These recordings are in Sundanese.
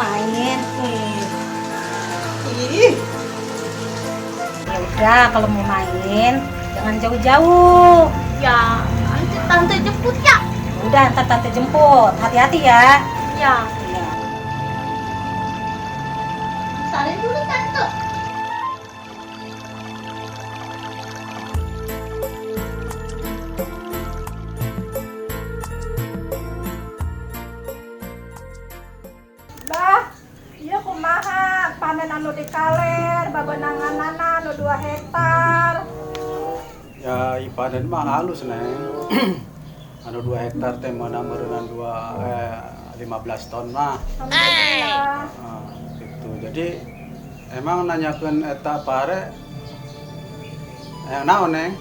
main. Ih, Ya udah, kalau mau main jangan jauh-jauh. Ya, nanti tante jemput ya. Udah, ntar tante jemput. Hati-hati ya. Ya, Iya. salin dulu tante. Bah, ieu kumaha panen anu di kaler, babenanganana anu 2 hektar. Ya panen mah halus, Neng. Anu 2 hektar teh mana meureunan 2 15 ton mah. Alhamdulillah. Ah, gitu. Jadi emang nanyakeun eta pare yang naon, Neng?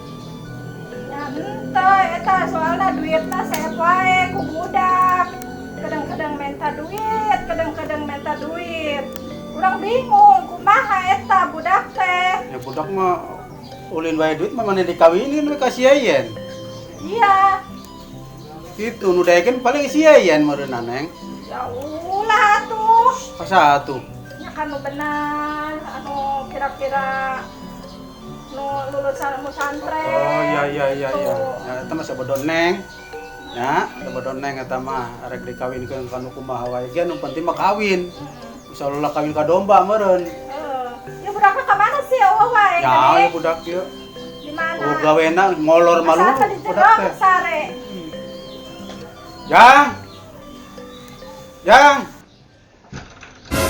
Ya henteu eta soalna duitna seep wae ku budak. Kadang-kadang minta duit, kadang-kadang minta duit. Urang bingung kumaha eta budak teh. Ya budak mah ulin wae duit mah mana dikawinin we ka si Yeyen. Iya. Gitu nu daekeun paling si Yeyen meureunna, Neng. Ya ulah atuh. Asa atuh? Ya kan nu benar, anu kira-kira nu lulusan pesantren. Oh iya. Gitu. Ya eta mah sabodo Neng. Ya, sabodo Neng eta mah arek dikawinkeun ka nu kumaha wae ge nu penting mah kawin. Bisa ulah kawin ka domba meureun. Heeh. Ya budakna ka mana sih eueuh wae Ya, gede? ya budak ieu. Di mana? Oh, gawena ngolor malu Asa di budak jero teh. sare. Jang. Jang.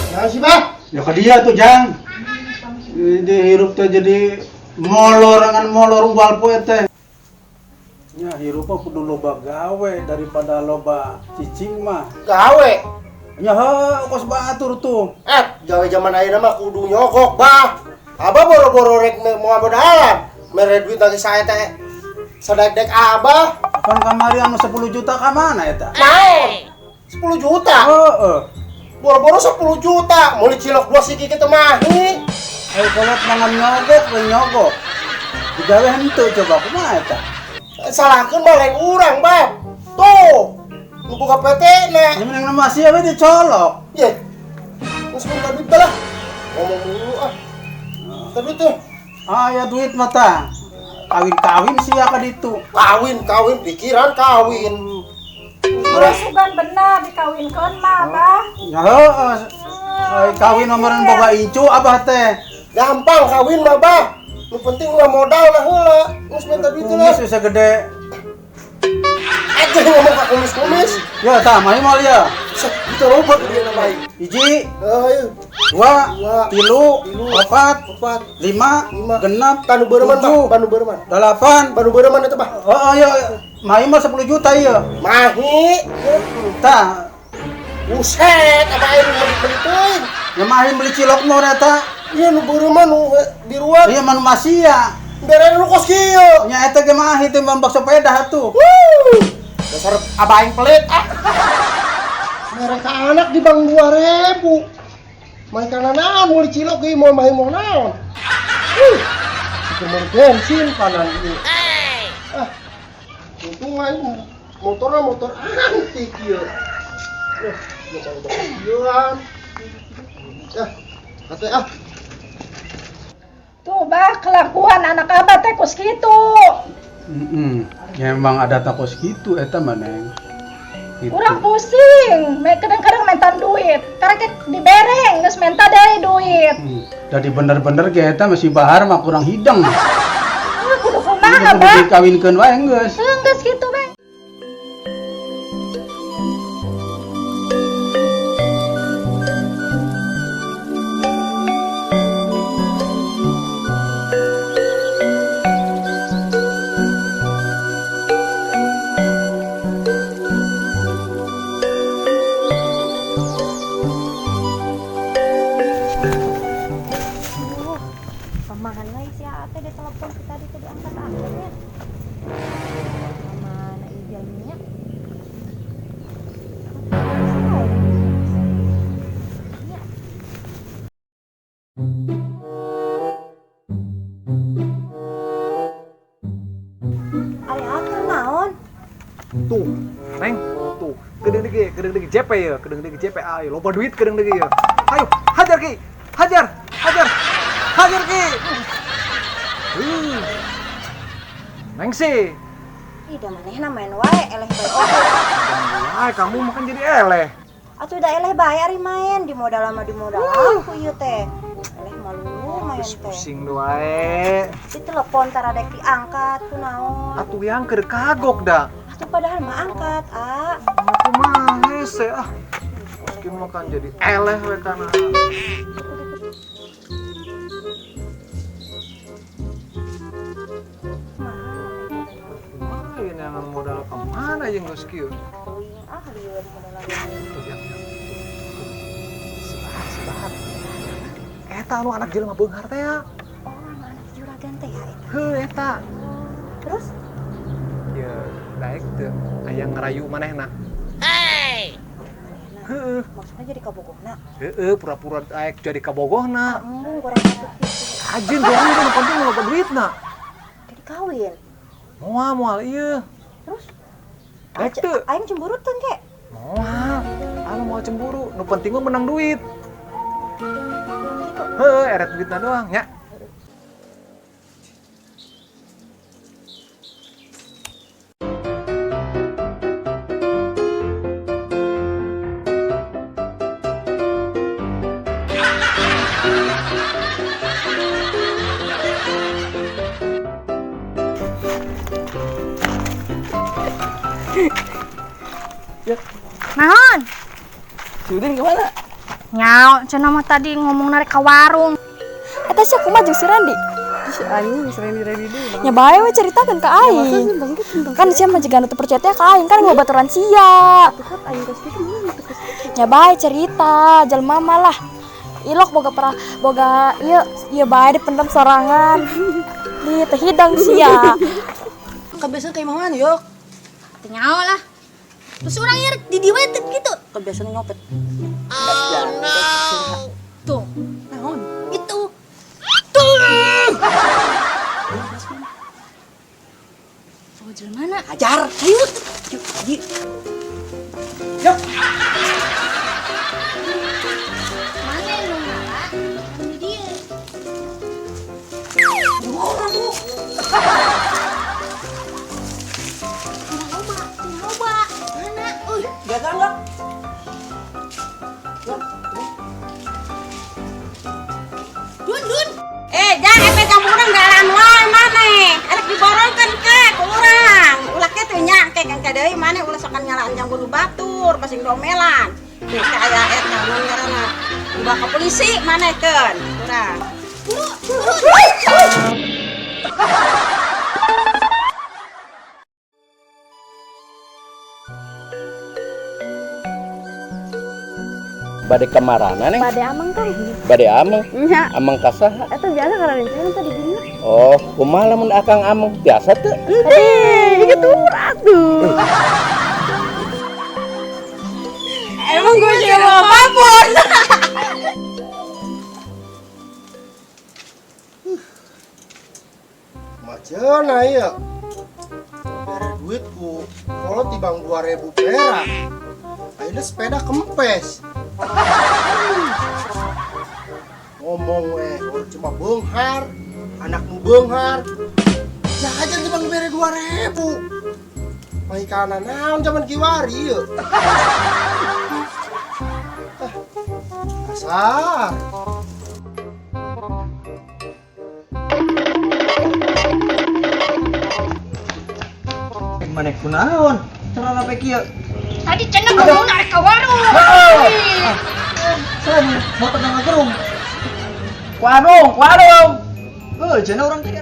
Ya sih, Bah. Ya ka dia tuh, Jang. Di hirup teh jadi molor ngan molor unggal poe teh. Ya hirup mah kudu loba gawe daripada loba cicing mah. Gawe. Ya heuh, kos batur tuh. Eh, gawe zaman ayeuna mah kudu nyogok, Bah. Abah boro-boro rek mau modalan. Mere duit lagi saya teh sadek-dek abah. Pan kamari anu 10 juta ka mana eta? Naon? 10 juta. Heeh. Boro-boro 10 juta. Meuli cilok 2 siki kitu mah. Hi. Ayo kolot mangan nyogok we nyogok. Digawe henteu coba kumaha eta? Salahkeun mah lain urang, Bah. Tuh. Nu boga PT na. Ya mending masih we dicolok. Ye. Geus minta duit lah. Ngomong dulu ah. Minta duit tuh. Ah ya duit mah tah. Kawin-kawin sia ka ditu. Kawin, kawin, pikiran kawin. Terus sugan bener dikawinkeun mah, Bah. Ya heeh. Ai kawin nomoran boga incu abah teh. Gampang kawin mah, Bah. Nu penting mah modal lah heula. Geus minta duit lah. Kumis bisa gede. Aja ngomong ka kumis-kumis. Ya tah mahi moal ya. Set, itu robot dia namanya. Hiji, Ayo, dua, Dua, tilu, tilu, opat, empat, lima, lima, genep, Tanu beureman, Bah. tujuh, Banu beureman. delapan. Banu beureman itu, Bah. Oh, iya, mahi mah 10 juta iya. Mahi. Tah, Buset, apa air beli-beli. ya mahi beli cilok mah eta. Iya nu beureman nu biruan. Iya mah nu masia. Bere nu kos kieu. Nya eta ge mahi teh mbak sepeda atuh. Wuh. Dasar abah aing pelit ah. Mereka anak di bank 2000. Main kana naon meuli cilok ge mau main mau naon. Itu mau bensin kanan ieu. Ah. Untung aing motorna motor antik ieu. Loh, ya kalau bagian. Ah, kate ah. Tuh, Bah, kelakuan anak abah teh kos kitu. Ya emang ada takos gitu eta mah, Neng. Gitu. Urang pusing, kadang-kadang minta duit. Karena dibereng, geus minta deui duit. Jadi bener-bener ge eta masih Bahar mah kurang hideng. Ah, kudu kumaha, Kudu Bah? dikawinkeun wae geus. Geus kitu, Bah. Kemana si Ate di telepon kita tadi tadi angkat-angkatnya. Kemana ijalnya? Ya. Ari akar naon? Tuh, Neng, tuh, gede gede, gede gede. deui JP ya, kedeung deui JP ayo loba duit kedeung deui ya. Ayo, hajar Ki. Hajar, hajar. Hajar Ki. Nengsi. Ih, da manehna main wae eleh bae oge. Wae kamu makan jadi eleh. Atuh da eleh bae ari main di modal lama di modal aku ieu teh. Eleh malu main teh. Pusing wae. Di telepon tara dek diangkat kunaon. Atuh yang keur kagok da. Atuh padahal mah angkat, ah. Kumaha hese ah. Meski makan jadi eleh we kana. Kumaha ini yang modal ka mana jeung geus kieu? Ah, lieur modal. Tuh yang. Si Bahat. Eta anu anak jelema beunghar teh ya. Oh, anu anak juragan teh ya eta. Heuh eta. Terus? Ya, daek teu aya ngerayu manehna. Hey. Heeh. Maksudnya jadi kabogohna. Heeh, pura-pura daek jadi kabogohna. Embung goreng atuh kitu. Kajin goreng nu penting loba duitna. Jadi kawin. Moal moal ieu. Terus? Daek teu. Aing cemburu teu ke? Moal. Anu moal cemburu, nu penting mah menang duit. Heeh, eret duitna doang nya. Naon? Si Udin kemana? Nyao, cenah mah tadi ngomong narik ke warung. Eta sia kumaha jeung si Randi? Si anjing si Randi deui. Nya bae we caritakeun ka aing. Kan sia mah jiga nu teu percaya teh ka aing kan ngobaturan sia. Aing geus kitu mun teu geus kitu. Nya bae cerita jelema mah lah. Ilok boga perah boga ieu ieu bae dipendem sorangan. Di teh hidang sia. Kebiasaan kayak mana yok? Teu nyaho lah. Terus urang ieu di dieu we teu kitu. Kebiasaan nyopet. Oh no. Tuh. Naon? Itu. Tuh. Oh, jelema mana? Ajar. Ayo. Yuk, yuk. Yuk. Mana nu ngala? Di dieu. Orang tuh. Tinggal loba, tinggal loba. Mana? Euy. Gagal enggak? Dun, dun. Jangan efek kamu urang dalan wae maneh. Arek diborongkeun ke ku urang. Ulah kitu nya ke kan deui maneh ulah sokan nyalaan jang bunuh batur pasing domelan. Tuh ka aya eta naon ngaranna. Dibawa ke polisi maneh keun urang. Buru, buru. Bade kamarana neng? Bade ameng teh. Bade ameng? Nya. Ameng ka saha? Eta biasa kana tadi dina. Oh, kumaha lamun akang ameng biasa teu? Henteu, kitu atuh. Emang gue juga mau apapun. Macena ieu. Bere duit ku kolot tibang 2000 perak. Ayeuna sepeda kempes. Ngomong weh, cuma beunghar, anakmu beunghar. Jajan cuma bere 2000. Mahikana naon zaman kiwari ieu. Ah, dasar. Maneh kunaon? Cara rape kieu? Tadi cenah ngomong narik ke warung. Selain motor nang gerung. Warung, warung. Heuh, cenah urang teh.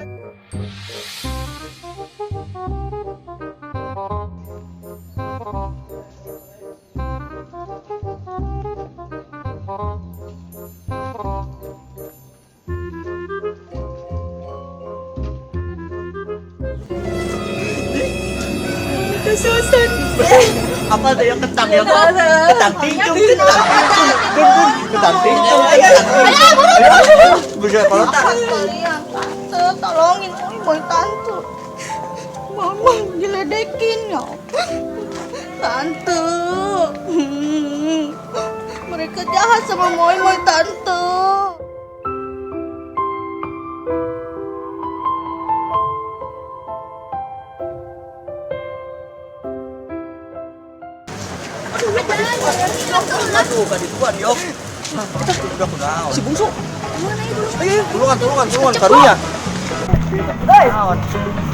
Apa tuh yang kentang ya kok? Kentang tincung, kentang tincung, kentang tincung. Ayo, buru, buru. Bisa kalau tak. Tante, tolongin boy tante. Mama diledekin ya. Tante. Mereka jahat sama Moi-Moi, Tante. Aduh, kadituan, yok. Udah kunaon. Si bungsu. Ayo, tulungan, tulungan, tulungan, karunya. Hei.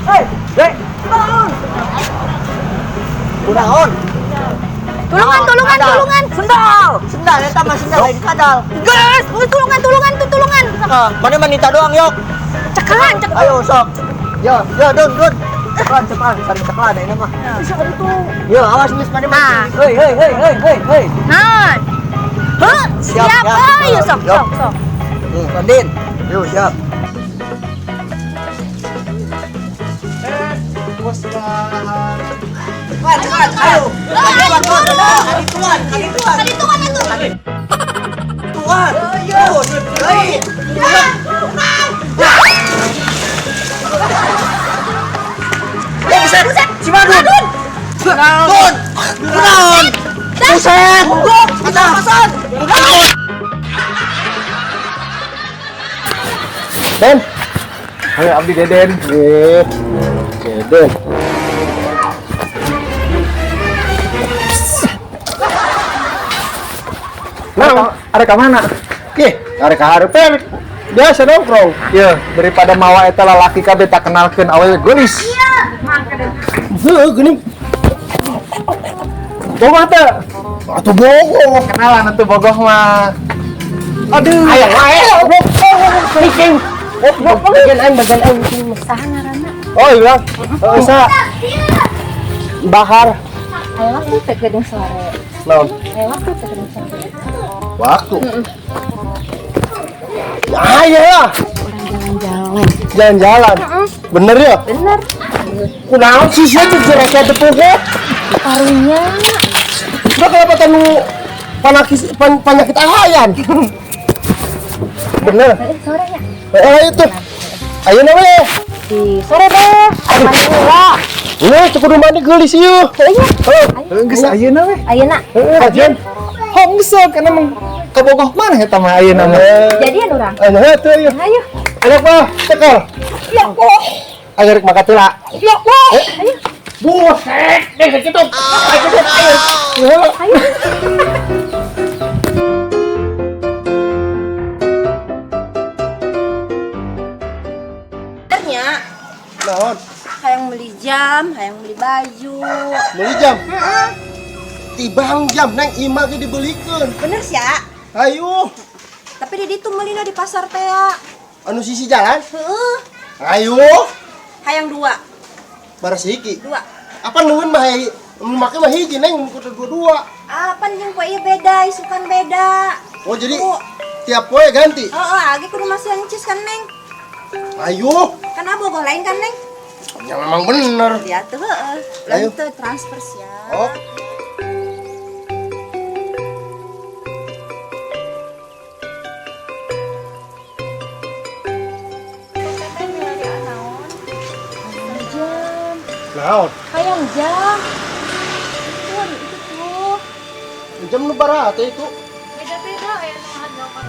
Hei, hei. Kunaon. Tulungan, tulungan, tulungan. Sendal. Sendal eta mah sendal lain kadal. Geus, tulungan, tulungan tuh tulungan. Ah, mana manita doang, yok. Cekelan, cekelan. Ayo sok. Yo, yo, dun, dun. Cekelan, cekelan, sari cekelan ini mah. Bisa itu. Yo, awas geus mana mah. Hei, hei, hei, hei, hei, hei. Nah. Heh, siap. Ayo sok, sok, sok. Nih, Kondin. Yo, siap. Bos lah. Cepat, cepat, ayo. Kadituan, kadituan, kadituan. Kadituan itu. Kadituan. Ayo, hei. Eh, buset. Si Madun. Dun. Kunaon. Buset. Hasan. Den. Ayo abdi Deden. Deden. Nah, ada ke mana? Oke, ada ke hareupeun. Biasa nongkrong. Iya, daripada mawa eta lalaki kabeh tak kenalkeun awewe geulis. Iya, mangke heuh geuning. Bogoh teu? Atuh bogoh. Kenalan atuh bogoh mah. Aduh. Aya wae. Bikin. Bagian aing, bagian aing. Saha ngaranna? Oh iya. Oh, sa. Bahar. Aya waktu teh gedung sore. Naon? Aya waktu teh gedung sore. Waktu. Ayo lah. Jalan-jalan. Jalan-jalan. Bener ya? Bener. Kunaon sih sia jeung rakyat teu poho? Karunya. Udah kenapa tanu penyakit ahayan? Bener. Sore ya? Itu. Ayo na we. Di sore deh. Mandi heula. Ini cukup mandi geulis ieu. Heuh. Heuh, geus ayeuna we. Ayeuna. Heuh, kajian. Hong sok kana mah kabogoh mana eta mah ayeuna mah. Jadian urang. Ayo tuh ayo. Ayo. Ayo mah, cekal. Ya Allah. Ayo rek makan tila. Ya Allah. Ayo. Buset, deh kitu. Ayo ayo. Ayo. Ternya. Naon? Hayang beli jam, hayang beli baju. Beli jam? Heeh. Tibang jam neng ima ge dibelikeun. Bener sih ya? Ayo. Tapi di ditu meulina di pasar teh ya. Anu sisi jalan? Heeh. Ayo. Hayang dua. Baras hiji. Dua. Apa nuhun mah make mah hiji neng kudu dua-dua. Apan jeung poe ieu beda, isukan beda. Oh jadi tiap poe ganti? Heeh, age kudu masih encis kan neng. Ayo. Kan abogoh lain kan neng? Ya memang bener. Ya tuh heeh. Ayo. Lain teu transfer sia. Oh. Naon? Hayang jam. Itu itu tuh. Jam nu baraha teh itu? Beda-beda aya nu harga 40.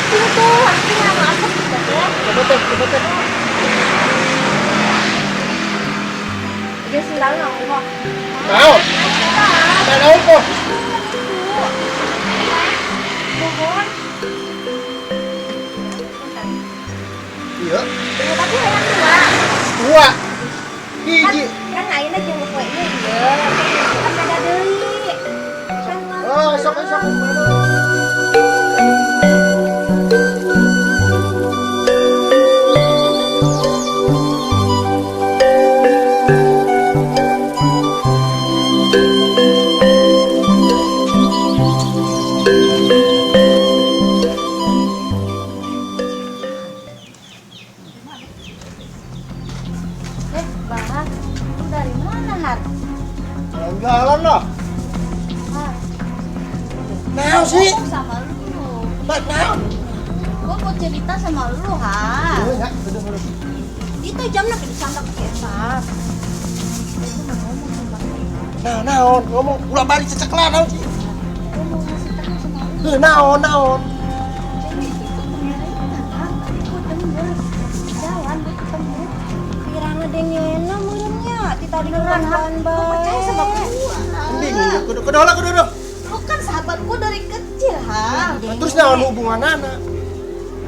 Itu tuh, nanti nama aku juga ya. Coba teh, coba teh. Dia sendal nang kok. Naon? Naon kok? Pohon. Iya. Tapi hayang dua. Dua. Hiji. Kan ayeuna jeung poe ieu ieu. Kan beda deui. Kan Oh, sok sok. Bahar, lu dari mana, Har? Jalan-jalan lah. Har. Nah, sih. Sama lu. Nah. Gua mau cerita sama lu, Har. Ya, udah, udah. Itu jamna ke dicandak ku eta. Nah, naon ngomong ulah bari ceceklan naon sih. Gua mau ngasih tahu sama lu. Heuh, naon naon. Jadi itu pengeretan, Han. Tadi gua denger di jalan gua ketemu. Pirangna dengena meureun nya ti tadi Beneran, Han. bae. Lu percaya sama gua. Mending kudu kudu lah kudu. Lu kan sahabat gua dari kecil, Han. Terus naon hubunganana?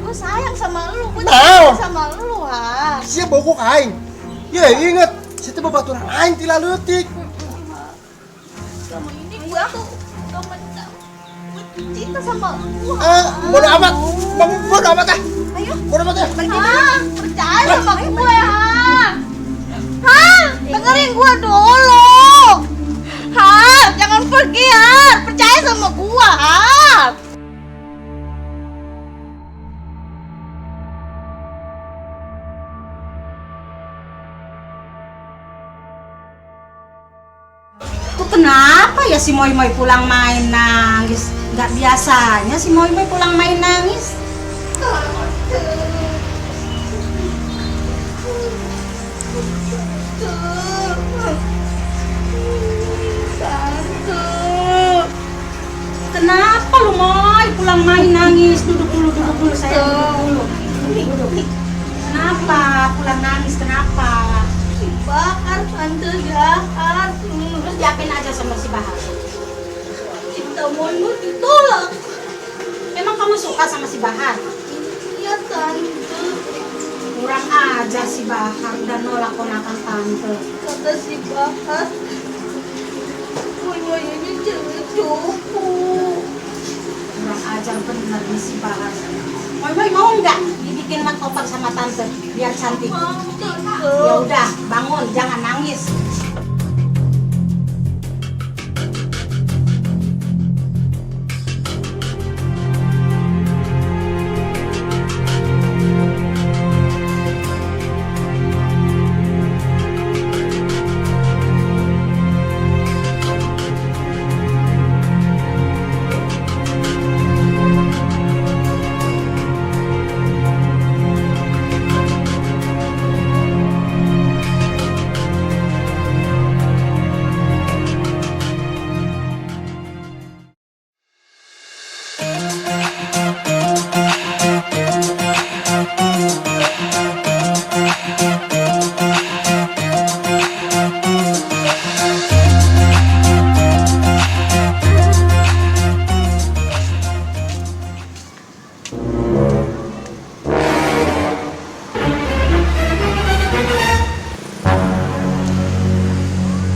Gua sayang sama lu, gua Naon? cinta sama lu, Han. Sia bogo ka aing. Ye, inget, sia teh babaturan aing ti laleutik. Selama ini gua tuh udah mendam. Gua cinta sama lu. Eh, bodo amat. Bodo amat ah. Ayo. Bodo amat ya. Han, percaya sama gue, Han. Han, dengerin gue dulu. Han, jangan pergi, Han. Percaya sama gua, Han. Tuh kenapa ya si Moi Moi pulang main nangis? Nggak biasanya si Moi Moi pulang main nangis. Kenapa lu Moy pulang main nangis? Duduk dulu saya duduk dulu. Duduk. Kenapa pulang nangis? Kenapa? Si Bahar tante jahat. Terus diapain aja sama si Bahar? Cinta Moi Moi ditolak. Memang kamu suka sama si Bahar? Iya tante. Kurang aja si Bahar udah nolak ponakan tante. Kata si Bahar, Moi Moi ini cewek cupu. Kurang ajar bener nih si Bahar. Moi Moi mau nggak dibikin makeover sama tante biar cantik? Mau tante. Ya udah bangun, jangan nangis.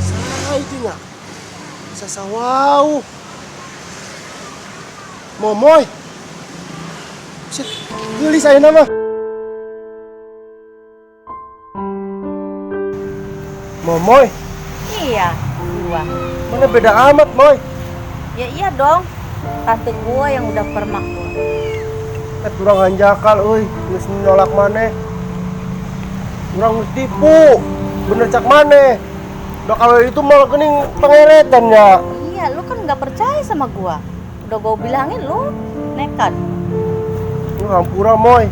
Saha itu nya? Sasawau. Momoy. Shit, geulis ayeuna mah. Momoy, Iya, gua. mana beda amat, Moy. Ya iya dong. Tante gua yang udah permak gua. Eh, urang hanjakal euy, geus nolak maneh. Urang geus tipu. Bener cak maneh. Udah kalau itu malah geuning pangeretan ya. Iya, lu kan nggak percaya sama gua. Udah gua bilangin lu nekat. Lu hampura, Moy.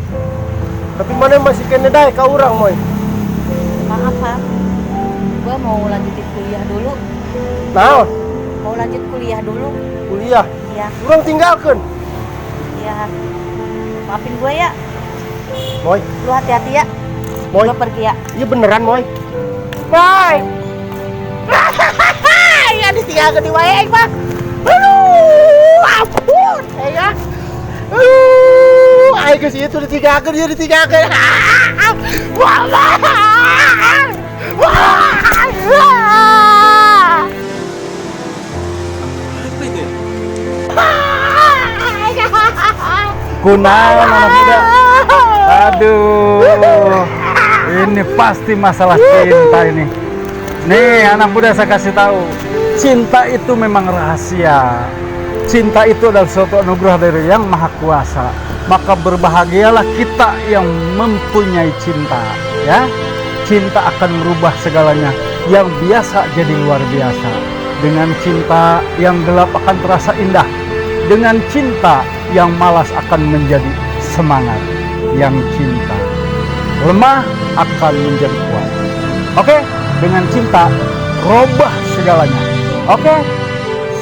Tapi maneh masih kene dae ka urang, Moy. Maaf, Han. Gua mau lanjutin kuliah dulu. Naon? Mau lanjut kuliah dulu. Kuliah. Iya, Urang tinggalkeun. iya. Maafin gua ya. Moy, Lu hati-hati ya. Moy. Gua pergi ya. Iya beneran, Moy. Moy. Ya ditinggalkeun di wae aing mah. Aduh, ampun, ya. Aduh, aing geus itu ditinggalkeun, dia ditinggalkeun. Wah. Wah. Apa itu ya? Kunaon anak muda? Aduh, ini pasti masalah cinta ini. Nih anak muda saya kasih tahu, cinta itu memang rahasia. Cinta itu adalah suatu anugerah dari Yang Maha Kuasa. Maka berbahagialah kita yang mempunyai cinta, ya. Cinta akan merubah segalanya. Yang biasa jadi luar biasa. Dengan cinta yang gelap akan terasa indah. Dengan cinta yang malas akan menjadi semangat. Yang cinta Lemah akan menjadi kuat. Oke, dengan cinta robah segalanya. Oke,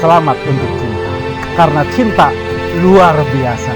selamat untuk cinta. Karena cinta luar biasa.